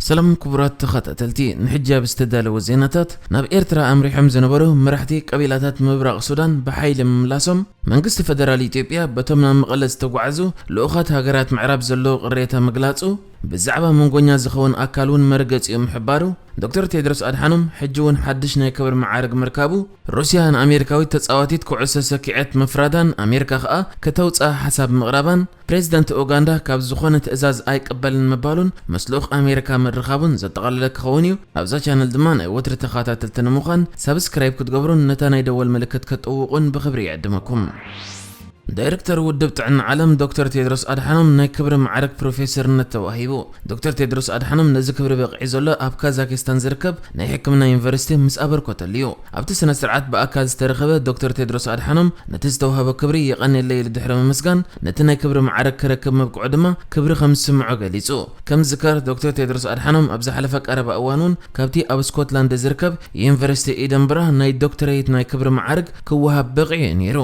ሰላም ክቡራት ተኸታተልቲ፣ ንሕጂ ኣብ ዝተዳለወ ዜናታት፣ ናብ ኤርትራ ኣምሪሖም ዝነበሩ መራሕቲ ቀቢላታት ምብራቕ ሱዳን ብሓይሊ ምምላሶም፣ መንግስቲ ፈደራል ኢትዮጵያ በቶም ናብ መቐለ ዝተጓዕዙ ልኡኻት ሃገራት ምዕራብ ዘለዎ ቅሬታ ምግላጹ፣ ብዛዕባ መንጎኛ ዝኸውን ኣካል እውን መርገጺኡ ምሕባሩ፣ ዶክተር ቴድሮስ ኣድሓኖም ሕጂ እውን ሓድሽ ናይ ክብሪ መዓርግ ምርካቡ፣ ሩስያ ንኣሜሪካዊት ተጻዋቲት ኩዕሶ ሰኪዐት ምፍራዳን ኣሜሪካ ከኣ ከተውጽኣ ሓሳብ ምቕራባን፣ ፕሬዚደንት ኡጋንዳ ካብ ዝኾነ ትእዛዝ ኣይቅበልን ምባሉን ምስ ልኡኽ ኣሜሪካ ምርኻቡን ዘጠቓለለ ክኸውን እዩ። ኣብዛ ቻነል ድማ ናይ ወትሪ ተኸታተልቲ ንምዃን ሳብስክራይብ ክትገብሩን ነታ ናይ ደወል ምልክት ከጥውቑን ብኽብሪ ይዕድመኩም። ዳይሬክተር ውድብ ጥዕና ዓለም ዶክተር ቴድሮስ ኣድሓኖም ናይ ክብሪ መዓርግ ፕሮፌሰርነት ተዋሂቡ። ዶክተር ቴድሮስ ኣድሓኖም ነዚ ክብሪ በቒዑ ዘሎ ኣብ ካዛኪስታን ዝርከብ ናይ ሕክምና ዩኒቨርሲቲ ምስ ኣበርኮተሉ እዩ። ኣብቲ ስነ ስርዓት ብኣካል ዝተረኸበ ዶክተር ቴድሮስ ኣድሓኖም ነቲ ዝተዋህቦ ክብሪ የቐንየለይ ኢሉ ድሕሪ ምምስጋን፣ ነቲ ናይ ክብሪ መዓርግ ክረክብ ምብቅዑ ድማ ክብሪ ከም ዝስምዖ ገሊጹ። ከም ዝዝከር ዶክተር ቴድሮስ ኣድሓኖም ኣብ ዝሓለፈ ቀረባ እዋን እውን ካብቲ ኣብ ስኮትላንድ ዝርከብ ዩኒቨርሲቲ ኤደንበራ ናይ ዶክተሬት ናይ ክብሪ መዓርግ ክወሃብ በቒዑ እዩ ነይሩ።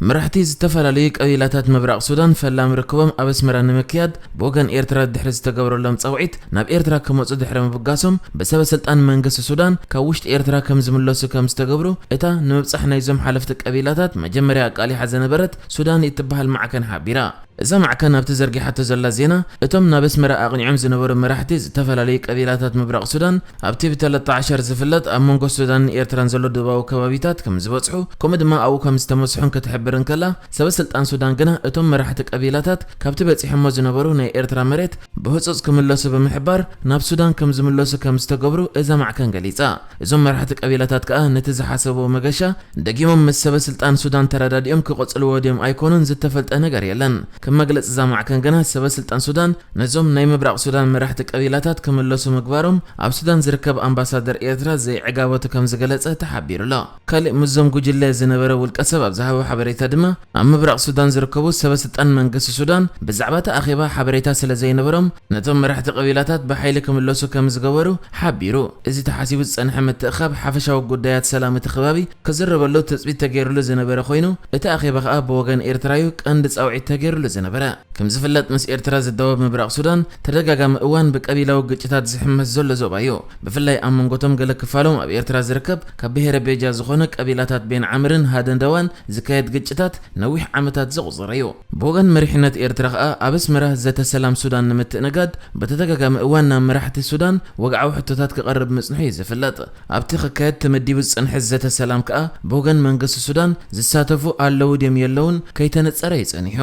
መራሕቲ ዝተፈላለዩ ቀቢላታት ምብራቕ ሱዳን ፈላሚ ርክቦም ኣብ ኣስመራ ንምክያድ ብወገን ኤርትራ ድሕሪ ዝተገብረሎም ጻውዒት ናብ ኤርትራ ክመጹ ድሕሪ ምብጋሶም ብሰበ ስልጣን መንግስቲ ሱዳን ካብ ውሽጢ ኤርትራ ከም ዝምለሱ ከም ዝተገብሩ እታ ንምብጻሕ ናይዞም ሓለፍቲ ቀቢላታት መጀመርያ ኣቃሊሓ ዝነበረት ሱዳን እትበሃል ማዕከን ሓቢራ። እዛ ማዕከን ኣብቲ ዘርጊሓቶ ዘላ ዜና፣ እቶም ናብ ኣስመራ ኣቕኒዖም ዝነበሩ መራሕቲ ዝተፈላለዩ ቀቢላታት ምብራቕ ሱዳን፣ ኣብቲ ብተለጣዓሸር ዝፍለጥ ኣብ መንጎ ሱዳንን ኤርትራን ዘሎ ዶባዊ ከባቢታት ከም ዝበጽሑ፣ ከምኡ ድማ ኣብኡ ከም ዝተመስሑን ክትሕብር እንከላ፣ ሰበ ስልጣን ሱዳን ግና እቶም መራሕቲ ቀቢላታት ካብቲ በጺሖሞ ዝነበሩ ናይ ኤርትራ መሬት ብህጹጽ ክምለሱ ብምሕባር፣ ናብ ሱዳን ከም ዝምለሱ ከም ዝተገብሩ እዛ ማዕከን ገሊጻ። እዞም መራሕቲ ቀቢላታት ከኣ ነቲ ዝሓሰብዎ መገሻ ደጊሞም ምስ ሰበ ስልጣን ሱዳን ተረዳዲኦም ክቕጽልዎ ድዮም ኣይኮኑን ዝተፈልጠ ነገር የለን። ከም መግለጺ እዛ ማዕከን ግና ሰበ ስልጣን ሱዳን ነዞም ናይ ምብራቕ ሱዳን መራሕቲ ቀቢላታት ክምለሱ ምግባሮም ኣብ ሱዳን ዝርከብ ኣምባሳደር ኤርትራ ዘይዕጋበቱ ከም ዝገለጸ ተሓቢሩ ኣሎ። ካልእ ምስዞም ጉጅለ ዝነበረ ውልቀ ሰብ ኣብ ዝሃቦ ሓበሬታ ድማ ኣብ ምብራቕ ሱዳን ዝርከቡ ሰበ ስልጣን መንግስቲ ሱዳን ብዛዕባ እቲ ኣኼባ ሓበሬታ ስለ ዘይነበሮም ነቶም መራሕቲ ቀቢላታት ብሓይሊ ክምለሱ ከም ዝገበሩ ሓቢሩ። እዚ ተሓሲቡ ዝጸንሐ ምትእኻብ ሓፈሻዊ ጉዳያት ሰላም እቲ ከባቢ ክዝረበሉ ትጽቢት ተገይሩሉ ዝነበረ ኮይኑ፣ እቲ ኣኼባ ከኣ ብወገን ኤርትራዩ ቀንዲ ጻውዒት ተገይሩሉ ዝነበረ። ከም ዝፍለጥ ምስ ኤርትራ ዝዳወብ ምብራቕ ሱዳን ተደጋጋሚ እዋን ብቀቢላዊ ግጭታት ዝሕመስ ዘሎ ዞባ እዩ። ብፍላይ ኣብ መንጎቶም ገለ ክፋሎም ኣብ ኤርትራ ዝርከብ ካብ ብሄረ ቤጃ ዝኾነ ቀቢላታት ቤን ዓምርን ሃደንደዋን ዝካየድ ግጭታት ነዊሕ ዓመታት ዘቑጸረ እዩ። ብወገን መሪሕነት ኤርትራ ከኣ ኣብ ኣስመራ ዘተ ሰላም ሱዳን ንምትእንጋድ በተደጋጋሚ እዋን ናብ መራሕቲ ሱዳን ወግዓዊ ሕቶታት ክቐርብ ምጽንሑ እዩ ዝፍለጥ። ኣብቲ ክካየድ ተመዲቡ ዝጸንሐ ዘተ ሰላም ከኣ ብወገን መንግስቲ ሱዳን ዝሳተፉ ኣለዉ ድዮም የለዉን ከይተነጸረ እዩ ጸኒሑ።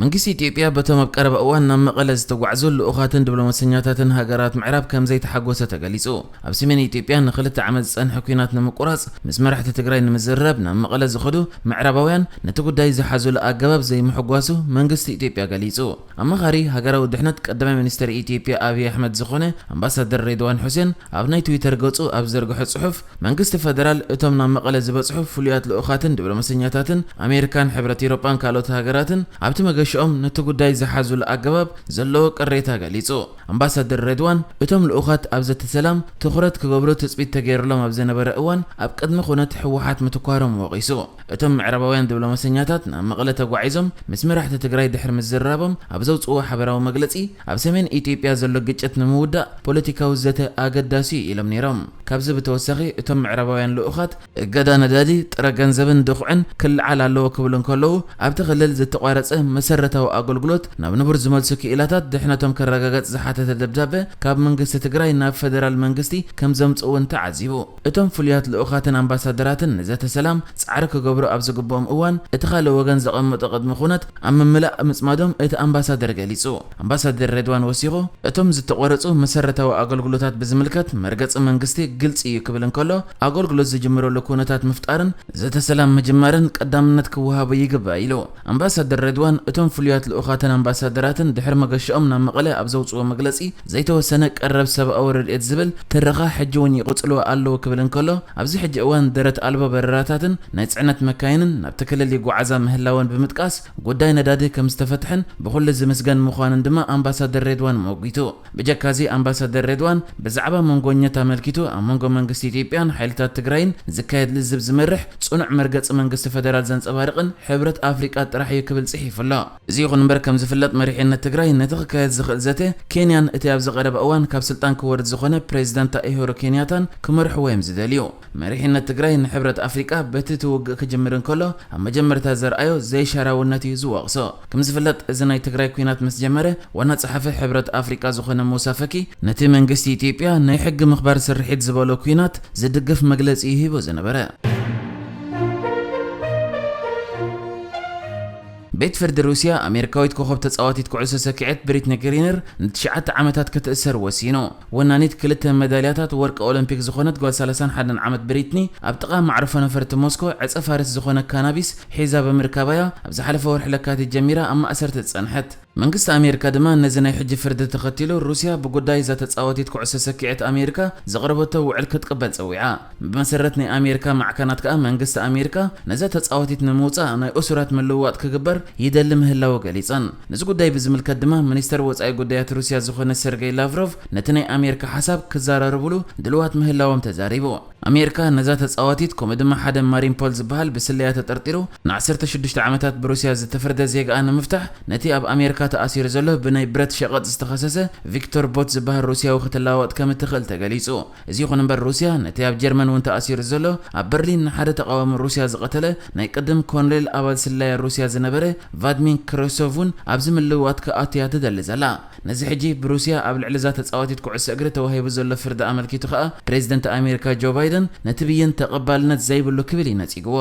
መንግስቲ ኢትዮጵያ በቶም ኣብ ቀረባ እዋን ናብ መቐለ ዝተጓዕዙ ልኡኻትን ዲፕሎማሰኛታትን ሃገራት ምዕራብ ከም ዘይተሓጎሰ ተገሊጹ። ኣብ ሰሜን ኢትዮጵያ ንኽልተ ዓመት ዝጸንሐ ኲናት ንምቁራጽ ምስ መራሕቲ ትግራይ ንምዝርራብ ናብ መቐለ ዝኸዱ ምዕራባውያን ነቲ ጉዳይ ዝሓዙሉ ኣገባብ ዘይምሕጓሱ መንግስቲ ኢትዮጵያ ገሊጹ። ኣማኻሪ ሃገራዊ ድሕነት ቀዳማይ ሚኒስትር ኢትዮጵያ ኣብይ ኣሕመድ ዝኾነ ኣምባሳደር ሬድዋን ሑሴን ኣብ ናይ ትዊተር ገጹ ኣብ ዘርግሖ ጽሑፍ፣ መንግስቲ ፈደራል እቶም ናብ መቐለ ዝበጽሑ ፍሉያት ልኡኻትን ዲፕሎማሰኛታትን ኣሜሪካን ሕብረት ኤውሮጳን ካልኦት ሃገራትን ኣብቲ መገሽኦም ነቲ ጉዳይ ዝሓዙሉ ኣገባብ ዘለዎ ቅሬታ ገሊጹ። ኣምባሳደር ሬድዋን፣ እቶም ልኡኻት ኣብ ዘተ ሰላም ትኹረት ክገብሩ ትጽቢት ተገይሩሎም ኣብ ዝነበረ እዋን ኣብ ቅድሚ ኩነት ህወሓት ምትኳሮም ወቒሱ። እቶም ምዕራባውያን ዲፕሎማሰኛታት ናብ መቐለ ተጓዒዞም ምስ መራሕቲ ትግራይ ድሕሪ ምዝርራቦም ኣብ ዘውጽእዎ ሓበራዊ መግለጺ፣ ኣብ ሰሜን ኢትዮጵያ ዘሎ ግጭት ንምውዳእ ፖለቲካዊ ዘተ ኣገዳሲ እዩ ኢሎም ነይሮም። ካብዚ ብተወሳኺ እቶም ምዕራባውያን ልኡኻት እገዳ ነዳዲ፣ ጥረ ገንዘብን ድኹዕን ክልዓል ኣለዎ ክብሉ እንከለዉ፣ ኣብቲ ክልል ዝተቋረጸ መሰረታዊ ኣገልግሎት ናብ ንቡር ዝመልሱ ክኢላታት ድሕነቶም ክረጋገጽ ዝሓተተ ደብዳበ ካብ መንግስቲ ትግራይ ናብ ፈደራል መንግስቲ ከም ዘምጽኡ እውን ተዓዚቡ። እቶም ፍሉያት ልኡኻትን ኣምባሳደራትን ንዘተ ሰላም ጻዕሪ ክገብሩ ኣብ ዝግብኦም እዋን፣ እቲ ካልእ ወገን ዘቐመጦ ቅድመ ኩነት ኣብ ምምላእ ምጽማዶም እቲ ኣምባሳደር ገሊጹ። ኣምባሳደር ሬድዋን ወሲኹ፣ እቶም ዝተቖረጹ መሰረታዊ ኣገልግሎታት ብዝምልከት መርገጺ መንግስቲ ግልጺ እዩ ክብል እንከሎ፣ ኣገልግሎት ዝጅምረሉ ኩነታት ምፍጣርን ዘተ ሰላም ምጅማርን ቀዳምነት ክወሃቦ ይግባእ ኢሉ። ኣምባሳደር ሬድዋን፣ እቶም ፍሉያት ልኡኻትን ኣምባሳደራትን ድሕሪ መገሽኦም ናብ መቐለ ኣብ ዘውጽዎ መግለጺ፣ ዘይተወሰነ ቀረብ ሰብኣዊ ረድኤት ዝብል ትረኻ ሕጂ እውን ይቕጽልዎ ኣለዉ ክብል እንከሎ፣ ኣብዚ ሕጂ እዋን ደረት ኣልቦ በረራታትን ናይ ጽዕነት መካይንን ናብቲ ክልል ይጓዓዛ ምህላወን ብምጥቃስ፣ ጉዳይ ነዳዲ ከም ዝተፈትሐን ብኹሉ ዝምስገን ምዃኑን ድማ ኣምባሳደር ሬድዋን ሞጒቱ። ብጀካዚ ኣምባሳደር ሬድዋን ብዛዕባ መንጎኘት ኣመልኪቱ ኣብ መንጎ መንግስቲ ኢትዮጵያን ሓይልታት ትግራይን ዝካየድ ልዝብ ዝመርሕ ጽኑዕ መርገጺ መንግስቲ ፈደራል ዘንጸባርቕን ሕብረት ኣፍሪቃ ጥራሕ እዩ ክብል ጽሒፉ ኣሎ። እዚ ይኹን እምበር ከም ዝፍለጥ መሪሕነት ትግራይ ነቲ ክካየድ ዝኽእል ዘተ ኬንያን እቲ ኣብዚ ቀረባ እዋን ካብ ስልጣን ክወርድ ዝኾነ ፕሬዚዳንታ ኢሁሩ ኬንያታን ክመርሕዎ እዮም ዝደልዩ። መሪሕነት ትግራይ ንሕብረት ኣፍሪቃ በቲ እቲ ውግእ ክጅምር እንከሎ ኣብ መጀመርታ ዘርኣዮ ዘይሻራውነት እዩ ዝወቕሶ። ከም ዝፍለጥ እዚ ናይ ትግራይ ኲናት ምስ ጀመረ ዋና ጸሓፊ ሕብረት ኣፍሪቃ ዝኾነ ሙሳ ፈኪ ነቲ መንግስቲ ኢትዮጵያ ናይ ሕጊ ምኽባር ስርሒት ዝበሎ ኲናት ዝድግፍ መግለጺ እዩ ሂቡ ዝነበረ። ቤት ፍርዲ ሩስያ ኣሜሪካዊት ኮኸብ ተጻዋቲት ኩዕሶ ሰኪዐት ብሪትኒ ግሪነር ንትሽዓተ ዓመታት ክትእሰር ወሲኑ። ወናኒት ክልተ መዳልያታት ወርቂ ኦሎምፒክ ዝኾነት ጓል ሰላሳን ሓደን ዓመት ብሪትኒ ኣብ ጥቓ ማዕርፎ ነፈርቲ ሞስኮ ዕጸ ፋርስ ዝኾነ ካናቢስ ሒዛ ብምርካባያ ኣብ ዝሓለፈ ወርሒ ለካቲት ጀሚራ ኣብ ማእሰርቲ ዝጸንሐት። መንግስቲ ኣሜሪካ ድማ ነዚ ናይ ሕጂ ፍርዲ ተኸቲሉ ሩስያ ብጉዳይ እዛ ተጻዋቲት ኩዕሶ ሰኪዐት ኣሜሪካ ዘቕረበቶ ውዕል ክትቅበል ጸዊዓ። ብመሰረት ናይ ኣሜሪካ ማዕከናት ከኣ መንግስቲ ኣሜሪካ ነዛ ተጻዋቲት ንምውጻእ ናይ እሱራት ምልውዋጥ ክግበር ይደሊ ምህላው ገሊጸን። ነዚ ጉዳይ ብዝምልከት ድማ ሚኒስተር ወጻኢ ጉዳያት ሩስያ ዝኾነ ሰርጌይ ላቭሮቭ ነቲ ናይ ኣሜሪካ ሓሳብ ክዘራረብሉ ድልዋት ምህላዎም ተዛሪቡ። ኣሜሪካ ነዛ ተጻዋቲት ከምኡ ድማ ሓደ ማሪንፖል ዝበሃል ብስለያ ተጠርጢሩ ንዓሰርተ ሽዱሽተ ዓመታት ብሩስያ ዝተፈርደ ዜጋኣ ንምፍታሕ ነቲ ኣብ ኣሜሪካ ተኣሲሩ ዘሎ ብናይ ብረት ሸቐጥ ዝተኸሰሰ ቪክቶር ቦት ዝበሃል ሩስያዊ ክትለዋወጥ ከም እትኽእል ተገሊጹ። እዚ ይኹን እምበር ሩስያ ነቲ ኣብ ጀርመን እውን ተኣሲሩ ዘሎ ኣብ በርሊን ንሓደ ተቓዋሚ ሩስያ ዝቐተለ ናይ ቅድም ኮንሬል ኣባል ስለያ ሩስያ ዝነበረ ቫድሚን ክሮሶቭ እውን ኣብዚ ምልውዋጥ ክኣትያ ትደሊ ዘላ። ነዚ ሕጂ ብሩስያ ኣብ ልዕሊ እዛ ተጻዋቲት ኩዕሶ እግሪ ተዋሂቡ ዘሎ ፍርዲ ኣመልኪቱ ከኣ ፕሬዚደንት ኣሜሪካ ጆ ባይደን ነቲ ብይን ተቐባልነት ዘይብሉ ክብል እዩ ነጺግዎ።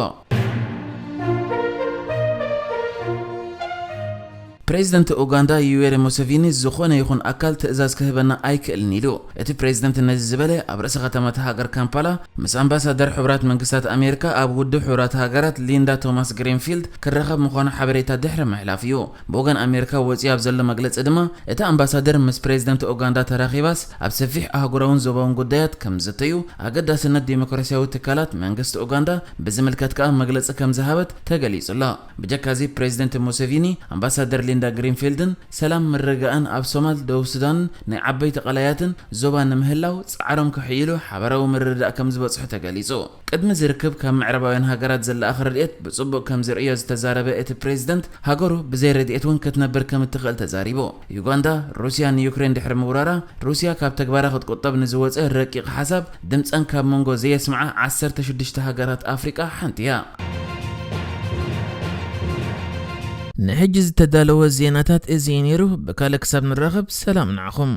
ፕሬዚደንት ኡጋንዳ ዩዌሪ ሙሴቪኒ ዝኾነ ይኹን ኣካል ትእዛዝ ክህበና ኣይክእልን ኢሉ። እቲ ፕሬዚደንት ነዚ ዝበለ ኣብ ርእሰ ከተማ እታ ሃገር ካምፓላ ምስ ኣምባሳደር ሕቡራት መንግስታት ኣሜሪካ ኣብ ውድብ ሕቡራት ሃገራት ሊንዳ ቶማስ ግሪንፊልድ ክራኸብ ምዃኑ ሓበሬታ ድሕሪ ምሕላፍ እዩ። ብወገን ኣሜሪካ ወጺኡ ኣብ ዘሎ መግለጺ ድማ እቲ ኣምባሳደር ምስ ፕሬዚደንት ኡጋንዳ ተራኺባስ ኣብ ሰፊሕ ኣህጉራውን ዞባውን ጉዳያት ከም ዝዝተዩ ኣገዳስነት ዲሞክራሲያዊ ትካላት መንግስቲ ኡጋንዳ ብዝምልከት ከኣ መግለጺ ከም ዝሃበት ተገሊጹ ኣሎ። ብጀካዚ ፕሬዚደንት ሙሴቪኒ ኣምባሳደር ሊንዳ ግሪንፊልድን ሰላም ምርግጋእን ኣብ ሶማል፣ ደቡብ ሱዳንን ናይ ዓበይቲ ቀላያትን ዞባ ንምህላው ጻዕሮም ከሕይሉ ሓበራዊ ምርድዳእ ከም ዝበጽሑ ተገሊጹ። ቅድሚ ዝርክብ ካብ ምዕራባውያን ሃገራት ዝለኣኽ ረድኤት ብጽቡቕ ከም ዝርእዮ ዝተዛረበ እቲ ፕሬዚደንት ሃገሩ ብዘይ ረድኤት እውን ክትነብር ከም እትኽእል ተዛሪቡ። ዩጋንዳ ሩስያ ንዩክሬን ድሕሪ ምውራራ ሩስያ ካብ ተግባራ ክትቁጠብ ንዝወጸ ረቂቕ ሓሳብ ድምጸን ካብ መንጎ ዘየስምዓ ዓሰርተ ሽዱሽተ ሃገራት ኣፍሪቃ ሓንቲ እያ። ንሕጂ ዝተዳለወ ዜናታት እዚ እዩ ነይሩ። ብካልእ ክሳብ ንራኸብ ሰላም ንዓኹም።